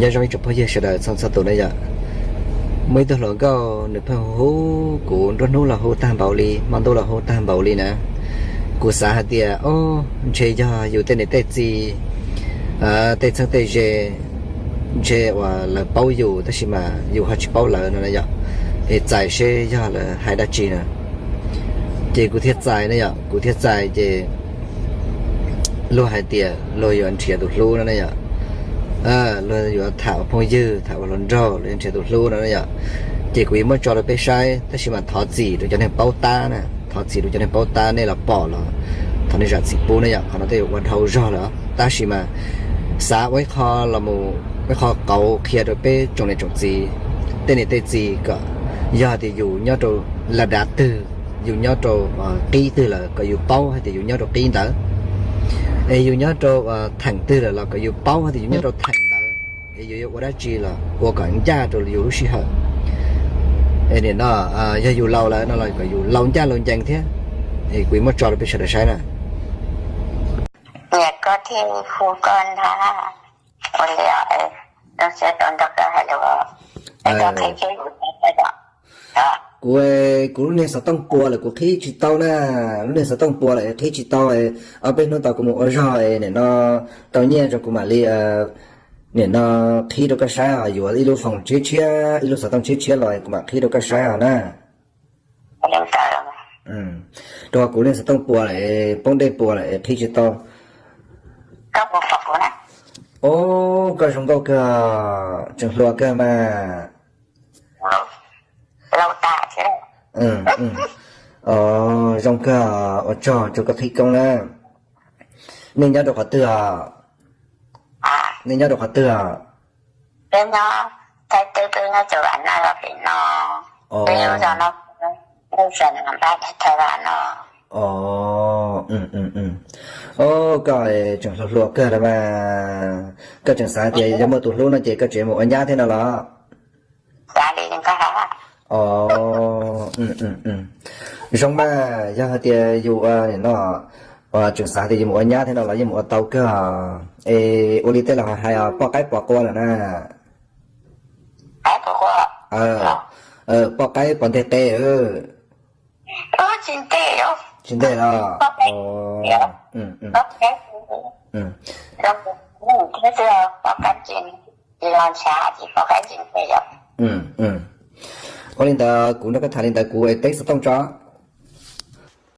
Nyob zoo ib tsoom phooj ywg sawv daws txhua txhua tus na yom. Muaj ib tug hluas nkauj nws pheej hu hu kuv, nruab hnub los hu tag npaum li, hmo ntuj los hu tag npaum li na. Kuv xav hais tias, o, ntshe yog yus tej niam tej txiv, tej txheeb tej ze, ntshe uas lawv paub yus tab sis mas yus ho tsis paub lawv no na yom. Es txais seb yog lawv hais dab tsi na. Ces kuv thiaj txais na yom, kuv thiaj txais ces luag hais tias luag yuav nrhiav tus hlub no na yom. Luag yuav tham ua phooj ywg, tham ua hluas nraug, luag yuav nrhiav tus hlub no na yom. Ces kuv yuav muab tso rau peb saib, tab sis mas thov txim rau cov neeg paub tab na, thov txim rau cov neeg paub tab, nej los pom los thov nej zam txim pub na yom, qhov no tej ua dhau zog lawm. Tab sis mas xav ua ib qho los mus, ib qho qauv qhia rau peb tsoom niam tsoom txiv, tej niam tej txiv kom yog tias yus nyob rau laj dav twg, yus nyob rau qib twg lawm kom yus paub hais tias yus nyob rau qib ntawd, es yus nyob rau theem twg lawm los kom yus paub hais tias yus nyob rau theem ntawd, es yus yuav ua dab tsi los ua kom ncaj rau yus lub sij hawm. Es nim no yog yus laus lawm no los kom yus laus ncaj laus ncees thiab. Es kuv yuav muab tso rau peb sawv daws saib na. Niam, koj thiaj hu koj ntag. Ua li, zoo siab tau nrog koj hais lus. Kuv, kuv lub niag xov tooj puas lawm kuv qhib tsis tau na. Lub niag xov tooj puas lawm qhib tsis tau. Ob peb hnub tau kuv mus ua zog es nim no tau nyiaj rau kuv mam li, nim no qhib rau koj saib os. Yuav ib lub foos tshiab tshiab, ib lub xov tooj tshiab tshiab los kuv mam qhib rau koj saib os na. Rau qhov kuv lub niag xov tooj puas lawm, poob dej puas lawm qhib tsis tau. Os, koj zoo nkauj kawg, tseem hluas kawg mas. Zoo kawg, ua tsaug rau koj qhib koob na. Nej nyob rau qhov twg os? Nej nyob rau qhov twg os? Os, koj tseem hluas hluas kawg los mas. Koj tseem xav tias yog muaj tus hlub no ces koj tseem mus ua nyab thiab no los? Os, zoo mas, yog hais tias yus nim no tseem xav tias yus mus ua nyab thiab no los yeej mus ua tau kawg. Es ua li tej laus hais os, poj qaib pov qua lawm na. Poj qaib pov nteg qe. Tsis nteg los? Ua li ntawd kuv nrog koj tham li ntawd kuv teb xov tooj tso.